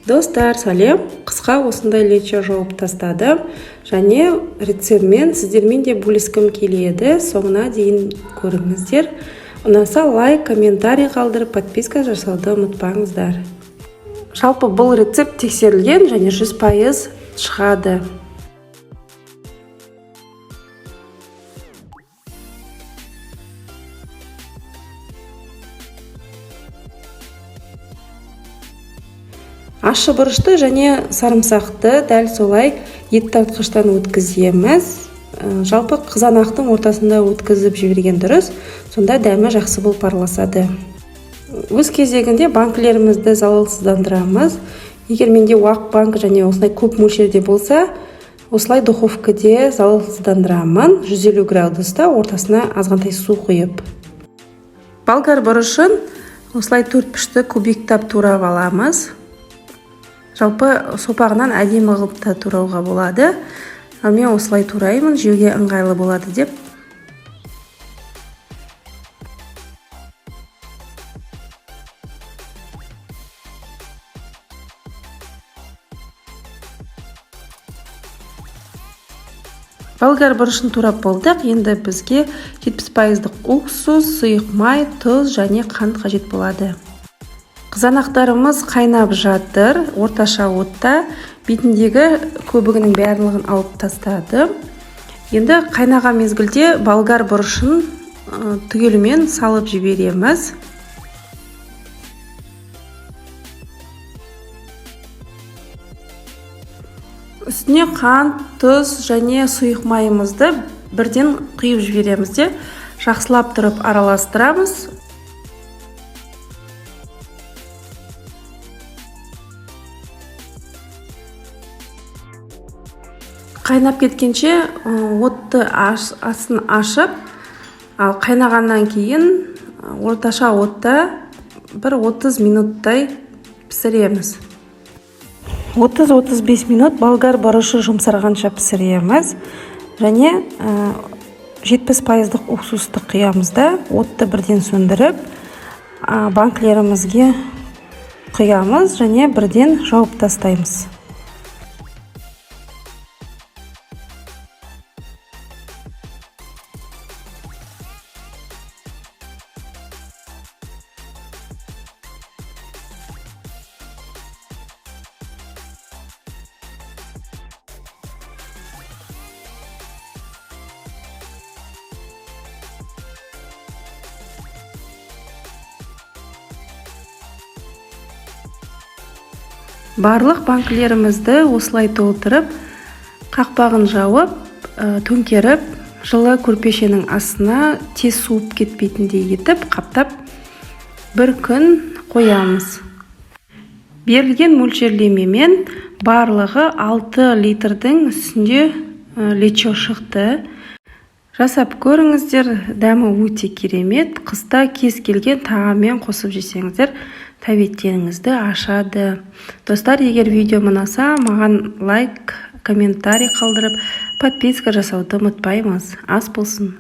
Достар, сәлем! Қысқа осындай лечо жауып тастадым және рецептмен сіздермен де бөліскім келеді. Соңына дейін көріңіздер. Ұнаса, лайк, комментарий қалдырып, подписка жасауды ұмытпаңыздар. Жалпы, бұл рецепт тексерілген және 100% шығады. Ащы бұрышты және сарымсақты дәл солай ет тартқыштан өткіземіз. Жалпы, қызанақтың ортасында өткізіп жіберген дұрыс, сонда дәмі жақсы болып араласады. Өз кезегінде банкілерімізді залалсыздандырамыз. Егер менде уақ банк және осындай көп мөлшерде болса, осылай духовкаде залалсыздандырамын 150 градуста, ортасына азғантай су құйып. Болгар бұрышын осылай төртбұрышты кубиктап турап аламыз. Жалпы, сопағынан әдемі қылып та турауға болады, ал мен осылай тураймын, жеуге ыңғайлы болады деп. Болгар бұрышын турап болдық. Енді бізге 70%-дық уксус, сұйық май, тұз және қант қажет болады. Қызанақтарымыз қайнап жатыр орташа отта. Бетіндегі көбігінің барлығын алып тастадым. Енді қайнаған мезгілде болгар бұрышын түгелімен салып жібереміз. Үстіне қант, тұз және сұйық майымызды бірден құйып жібереміз де, жақсылап тұрып араластырамыз. Қайнап кеткенше отты астын ашып, ал қайнағаннан кейін орташа отта бір 30 минуттай пісіреміз. 30-35 минут болгар бұрышы жұмсарғанша пісіреміз және 70%-дық уксусты құямыз да, отты бірден сөндіріп, банкілерімізге құямыз және бірден жауып тастаймыз. Барлық банкілерімізді осылай толтырып, қақпағын жауып, төңкеріп, жылы көрпешенің астына тез суып кетпейтіндей етіп қаптап, бір күн қоямыз. Берілген мөлшерлемемен барлығы 6 литрдің үстінде лечо шықты. Жасап көріңіздер, дәмі өте керемет. Қыста кез келген тағаммен қосып жесеңіздер, тәбеттеріңізді ашады. Достар, егер видео ұнаса, маған лайк, комментарий қалдырып, подписка жасауды ұмытпаймыз. Ас болсын!